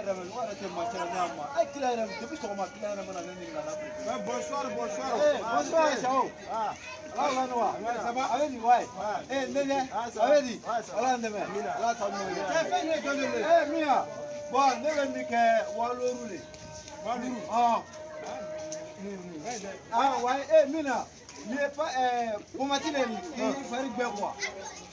Yɛrɛ mɛ, mɔgɔ yɛrɛ tɛ maa cɛla ne ma. E kila yɛrɛ, depuis sɔgɔma kila yɛrɛ mana ne ɲininka la. Ouais, bonsoir, bonsoir. Eh, bonsoir, Chao. Ah, Ala la wa. Ça va? A bɛ nin wa ye. Eh, ne ɲɛ. Ah, ça A va. bɛ di. Ouais, ça va. Ala dɛmɛ. Amina. Ala ta mun ye. Cɛ, fɛn ye jɔn de ye? Eh, min ya. Bon, ne bɛ min kɛ 50 000 le. 50 000. Ɔn. Ah, wa eh min na. Nin ye pa pomati le nin. K'i fari gbɛ quoi.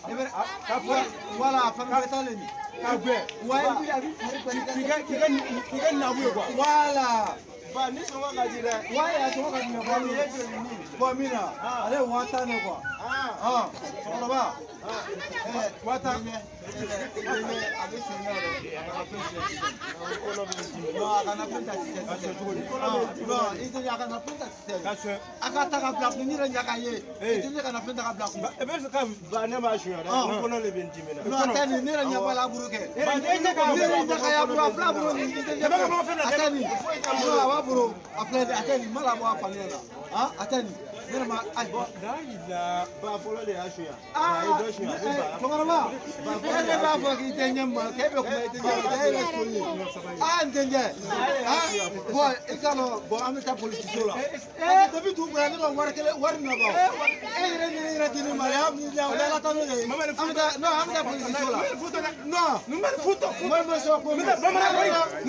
I bɛ Ka fari. Voilà, fari gbɛ ta le nin. Ka gbɛ. Wa i bi a bi fari gbɛ. K'i kɛ nabu ye quoi. Voilà. Ba, ni sɔngɔ ka di dɛ. Wa a sɔngɔ ka di mɛ Ba, nin ye joli ni? Bon, min na. Ah. Ale ye 50 000 de quoi. Ah, Ah, cɛkɔrɔba. ah. 50 000. A bɛ sen yɛrɛ, a kana fɛn sisan. Kɔnɔ bɛ n dimi. Non, a kana fɛn ta sisan. Ka sɔn cogo di? Non, i tɛ a kana fɛn ta sisan. Ka sɔn. A ka ta ka bila kun, n yɛrɛ ɲɛ ka ye. Eh. I tɛ ne kana fɛn ta ka bila kun. Ba, e bɛ fɛ ka ba ne m'a suɲɛ dɛ. Ah. N kɔnɔ de bɛ n dimi na. Non, a tɛ nin, ne yɛrɛ ɲɛ b'a la, a buru kɛ. Ba, ne ɲɛ ka Ne yɛrɛ ɲɛ ka ye a buru, a filɛ a bolo nin, i tɛ ɲɛ. E bɛ ka bɔ fɛn na A dɛ. tɛ nin. Non, a b'a bolo, a filɛ nin, a tɛ nin, n ma labɔ a fani la. Ah, a tɛ nin. Ne yɛrɛ ma, ayi. La ba fɔlɔ de y'a suɲɛ. Ah, Ba ye dɔ suɲɛ, a bɛ ba. Cɛkɔrɔba, e de b'a fɔ k'i tɛ ɲɛ ma, k'e bɛ kuma i tɛ ɲɛ ma, e yɛrɛ so ye. Ah, n denkɛ, ah, bon, i ka lɔ, bon, an bɛ taa polisiso la. Parce que depuis dugu bɔra, ne ka wari kelen wari minɛ ban. E yɛrɛ ni ne yɛrɛ di ne ma, ya min o ye Ala tanu de ye. An bɛ taa, non, an bɛ taa polisiso la. Non. Mali ma sɔn ko min.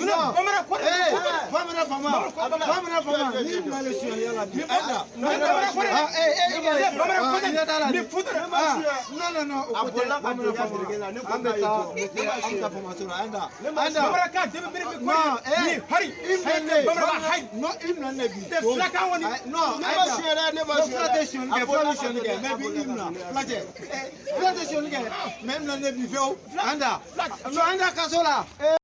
Non. Eh, bamanan fama, bamanan fama, n'i minɛ sonyali la bi, an da. Ah, eh, eh, i ka ah, i ɲɛ t'a la nin. Ah, non, non, non, o A ko tɛ. bolila ka don Bamanan i ka fama. biriki la, ne ko An bɛ k'a ye taa, jɔ. an bɛ taa famaso la, an da. An da. Non, Non, eh, i minɛ ne. Non, i minɛ ne bi. Ayi, non, Ne ayi ma da. suɲɛ dɛ, ne ma Non, suɲɛ fila dɛ. tɛ sonyali kɛ, A fila bolila bɛ ka sonyali kɛ, don mais bi i minɛ, fila tɛ. Eh, fila tɛ sonyali kɛ, mais i minɛ ne bi fiyewu. An da. Non, an da kaso la.